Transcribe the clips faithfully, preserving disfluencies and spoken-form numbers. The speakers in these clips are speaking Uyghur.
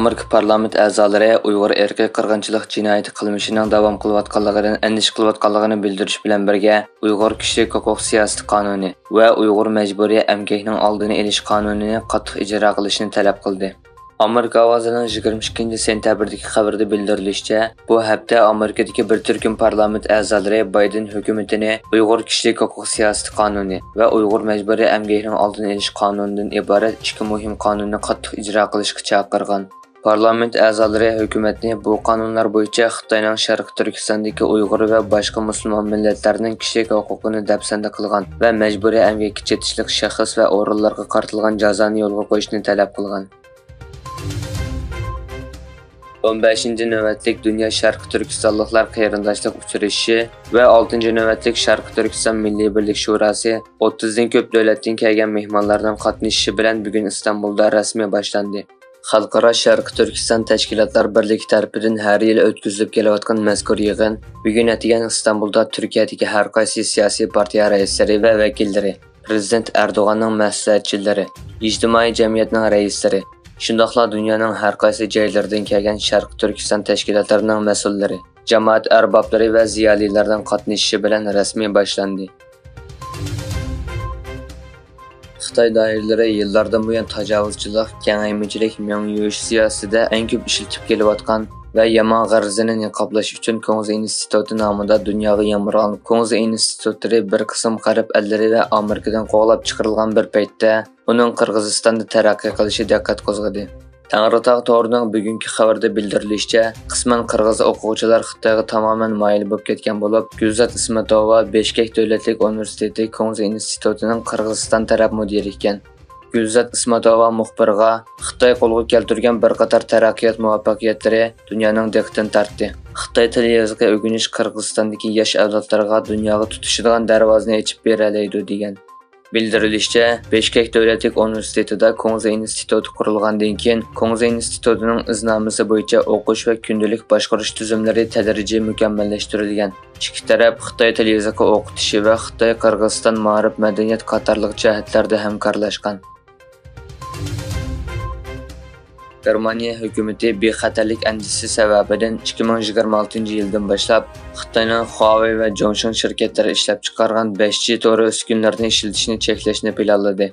ئامېرىكا پارلامېنت ئەزالىرى ئۇيغۇر ئىرقىي قىرغىنچىلىق جىنايىتى قىلمىشىنىڭ داۋام قىلىۋاتقانلىقىدىن ئەندىشە قىلىۋاتقانلىقىنى بىلدۈرۈش بىلەن بىرگە، ئۇيغۇر كىشىلىك ھوقۇق سىياسىتى قانۇنى ۋە ئۇيغۇر مەجبۇرىي ئەمگەكنىڭ ئالدىنى ئېلىش قانۇنىنى قاتتىق ئىجرا قىلىشنى تەلەپ قىلدى. ئامېرىكا ئاۋازىنىڭ يىگىرمە ئىككىنچى سېنتەبىردىكى خەۋىرىدە بىلدۈرۈلۈشىچە، بۇ ھەپتە ئامېرىكىدىكى بىر تۈركۈم پارلامېنت ئەزالىرى بايدېن ھۆكۈمىتىنى ئۇيغۇر كىشىلىك ھوقۇق سىياسىتى قانۇنى ۋە ئۇيغۇر مەجبۇرىي ئەمگەكنىڭ ئالدىنى ئېلىش قانۇنىدىن ئىبارەت ئىككى مۇھىم قانۇننى قاتتىق ئىجرا قىلىشقا چاقىرغان. پارلامېنت ئەزالىرى ھۆكۈمەتنى بۇ قانۇنلار بويىچە خىتاينىڭ شەرقىي تۈركىستاندىكى ئۇيغۇر ۋە باشقا مۇسۇلمان مىللەتلەرنىڭ كىشىلىك ھوقۇقىنى دەپسەندە قىلغان ۋە مەجبۇرىي ئەمگەككە چېتىشلىق شەخس ۋە ئورۇنلارغا قارىتىلغان جازانى يولغا قويۇشنى تەلەپ قىلغان. ئون بەشىنچى نۆۋەتلىك دۇنيا شەرقىي تۈركىستانلىقلار قېرىنداشلىق ئۇچرىشىشى ۋە ئالتىنچى نۆۋەتلىك شەرقىي تۈركىستان مىللىي بىرلىك شوراسى ئوتتۇزدىن كۆپ دۆلەتتىن كەلگەن مېھمانلارنىڭ قاتنىشىشى بىلەن بۈگۈن ئىستانبۇلدا رەسمىي باشلاندى. خەلقئارا شەرقىي تۈركىستان تەشكىلاتلار بىرلىكى تەرىپىدىن ھەر يىلى ئۆتكۈزۈلۈپ كېلىۋاتقان مەزكۇر يىغىن بۈگۈن ئەتىگەن ئىستانبۇلدا تۈركىيەدىكى ھەر قايسى سىياسىي پارتىيە رەئىسلىرى ۋە ۋەكىللىرى، پىرېزىدېنت ئەردوغاننىڭ مەسلىھەتچىلىرى، ئىجتىمائىي جەمئىيەتنىڭ رەئىسلىرى، شۇنداقلا دۇنيانىڭ ھەر قايسى جايلىرىدىن كەلگەن شەرقىي تۈركىستان تەشكىلاتلىرىنىڭ مەسئۇللىرى، جامائەت ئەربابلىرى ۋە زىيالىيلارنىڭ قاتنىشىشى بىلەن رەسمىي باشلاندى. خىتاي دائىرىلىرى يىللاردىن بۇيان تاجاۋۇزچىلىق، كېڭەيمىچىلىك، مېڭە يۇيۇش سىياسىتىدە ئەڭ كۆپ ئىشلىتىپ كېلىۋاتقان ۋە يامان غەرىزىنى نىقابلاش ئۈچۈن كۇڭزى ئىنستىتۇتى نامىدا دۇنياغا يامرىغان كۇڭزى ئىنستىتۇتلىرى بىر قىسىم غەرب ئەللىرى ۋە ئامېرىكىدىن قوغلاپ چىقىرىلغان بىر پەيتتە، ئۇنىڭ قىرغىزىستاندا تەرەققىي قىلىشى دىققەت قوزغىدى. تەڭرىتاغ تورىنىڭ بۈگۈنكى خەۋىرىدە بىلدۈرۈلۈشىچە، قىسمەن قىرغىز ئوقۇغۇچىلار خىتايغا تامامەن مايىل بولۇپ كەتكەن بولۇپ، گۈلزات ئىسمەتوۋا بېشكەك دۆلەتلىك ئۇنىۋېرسىتېتى كۇڭزى ئىنستىتۇتىنىڭ قىرغىزىستان تەرەپ مۇدىرى ئىكەن. گۈلزات ئىسمەتوۋا مۇخبىرغا خىتاي قولغا كەلتۈرگەن بىر قاتار تەرەققىيات مۇۋەپپەقىيەتلىرى دۇنيانىڭ دىققىتىنى تارتتى. خىتاي تىل يېزىقى ئۆگىنىش قىرغىزىستاندىكى ياش ئەۋلادلارغا دۇنياغا تۇتىشىدىغان دەرۋازىنى ئېچىپ بېرەلەيدۇ، دېگەن. بىلدۈرۈلۈشىچە، بېشكەك دۆلەتلىك ئۇنىۋېرسىتېتىدا كۇڭزى ئىنستىتۇتى قۇرۇلغاندىن كېيىن، كۇڭزى ئىنستىتۇتىنىڭ ئىزنامىسى بويىچە ئوقۇش ۋە كۈندىلىك باشقۇرۇش تۈزۈملىرى تەدرىجىي مۇكەممەللەشتۈرۈلگەن. ئىككى تەرەپ خىتاي تىل يېزىقى ئوقۇتۇشى ۋە خىتاي قىرغىزىستان مائارىپ، مەدەنىيەت قاتارلىق جەھەتلەردە ھەمكارلاشقان. گېرمانىيە ھۆكۈمىتى بىخەتەرلىك ئەندىزىسى سەۋەبىدىن ئىككى مىڭ يىگىرمە ئالتىنچى يىلدىن باشلاپ خىتاينىڭ خۇاۋېي ۋە جوڭشىڭ شىركەتلىرى ئىشلەپچىقارغان بەش جى تورى ئۈسكۈنىلىرىنى ئىشلىتىشنى چەكلەشنى پىلانلىدى.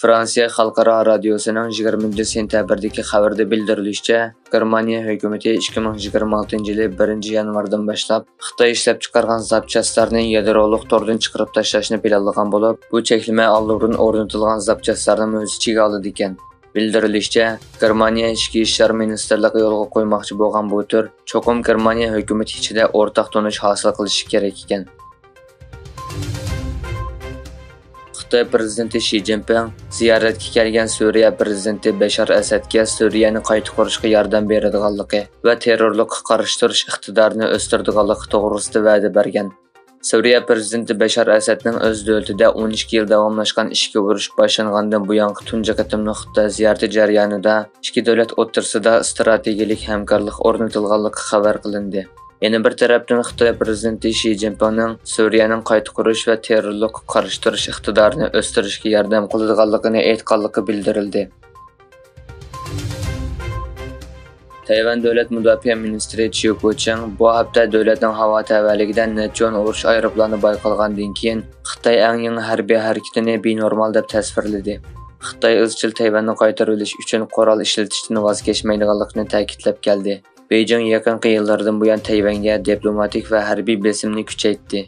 فرانسىيە خەلقئارا رادىيوسىنىڭ يىگىرمىنچى سېنتەبىردىكى خەۋىرىدە بىلدۈرۈلۈشىچە، گېرمانىيە ھۆكۈمىتى ئىككى مىڭ يىگىرمە ئالتىنچى يىلى بىرىنچى يانۋاردىن باشلاپ خىتاي ئىشلەپچىقارغان زاپچاسلارنى يادرولۇق توردىن چىقىرىپ تاشلاشنى پىلانلىغان بولۇپ، بۇ چەكلىمە ئاللىبۇرۇن ئورنىتىلغان زاپچاسلارنىمۇ ئۆز ئىچىگە ئالىدىكەن. بىلدۈرۈلۈشىچە، گېرمانىيە ئىچكى ئىشلار مىنىستىرلىقى يولغا قويماقچى بولغان بۇ تۈر چوقۇم گېرمانىيە ھۆكۈمىتى ئىچىدە ئورتاق تونۇش ھاسىل قىلىشى كېرەك ئىكەن. خىتاي پىرېزىدېنتى شى جىنپىڭ زىيارەتكە كەلگەن سۈرىيە پىرېزىدېنتى بەشار ئەسەدكە سۈرىيەنى قايتا قۇرۇشقا ياردەم بېرىدىغانلىقى ۋە تېررورلۇققا قارشى تۇرۇش ئىقتىدارىنى ئۆستۈرىدىغانلىقى توغرىسىدا ۋەدە بەرگەن. سۈرىيە پىرېزىدېنتى بەشار ئەسەدنىڭ ئۆز دۆلىتىدە ئون ئىككى يىل داۋاملاشقان ئىچكى ئۇرۇش باشلانغاندىن بۇيانقى تۇنجى قېتىملىق خىتاي زىيارىتى جەريانىدا ئىككى دۆلەت ئوتتۇرىسىدا ئىستراتېگىيەلىك ھەمكارلىق ئورنىتىلغانلىقى خەۋەر قىلىندى. يەنە بىر تەرەپتىن، خىتاي پىرېزىدېنتى شى جىنپىڭنىڭ سۈرىيەنىڭ قايتا قۇرۇش ۋە تېررورلۇققا قارشى تۇرۇش ئىقتىدارىنى ئۆستۈرۈشكە ياردەم قىلىدىغانلىقىنى ئېيتقانلىقى بىلدۈرۈلدى. تەيۋەن دۆلەت مۇداپىئە مىنىستىرى چيۇ كۇچىڭ بۇ ھەپتە دۆلەتنىڭ ھاۋا تەۋەلىكىدە نەچچە ئون ئۇرۇش ئايروپىلانى بايقالغاندىن كېيىن، خىتاي ئەڭ يېڭى ھەربىي ھەرىكىتىنى بىنورمال دەپ تەسۋىرلىدى. خىتاي ئىزچىل تەيۋەننى قايتۇرۇۋېلىش ئۈچۈن قورال ئىشلىتىشتىن ۋاز كەچمەيدىغانلىقىنى تەكىتلەپ كەلدى. بېيجىڭ يېقىنقى يىللاردىن بۇيان تەيۋەنگە دىپلوماتىك ۋە ھەربىي بېسىمنى كۈچەيتتى.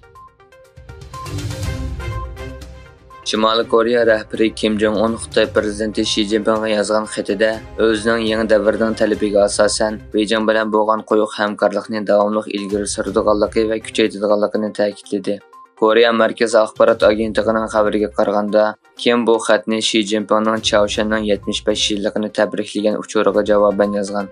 شىمالىي كورېيە رەھبىرى كىم جوڭ ئۇن خىتاي پىرېزىدېنتى شى جىنپىڭغا يازغان خېتىدە، ئۆزىنىڭ يېڭى دەۋرنىڭ تەلىپىگە ئاساسەن، بېيجىڭ بىلەن بولغان قويۇق ھەمكارلىقنى داۋاملىق ئىلگىرى سۈرىدىغانلىقى ۋە كۈچەيتىدىغانلىقىنى تەكىتلىدى. كورېيە مەركىزىي ئاخبارات ئاگېنتلىقىنىڭ خەۋىرىگە قارىغاندا، كىم بۇ خەتنى شى جىنپىڭنىڭ چاۋشيەننىڭ يەتمىش بەش يىللىقىنى تەبرىكلىگەن ئۇچۇرىغا جاۋابەن يازغان.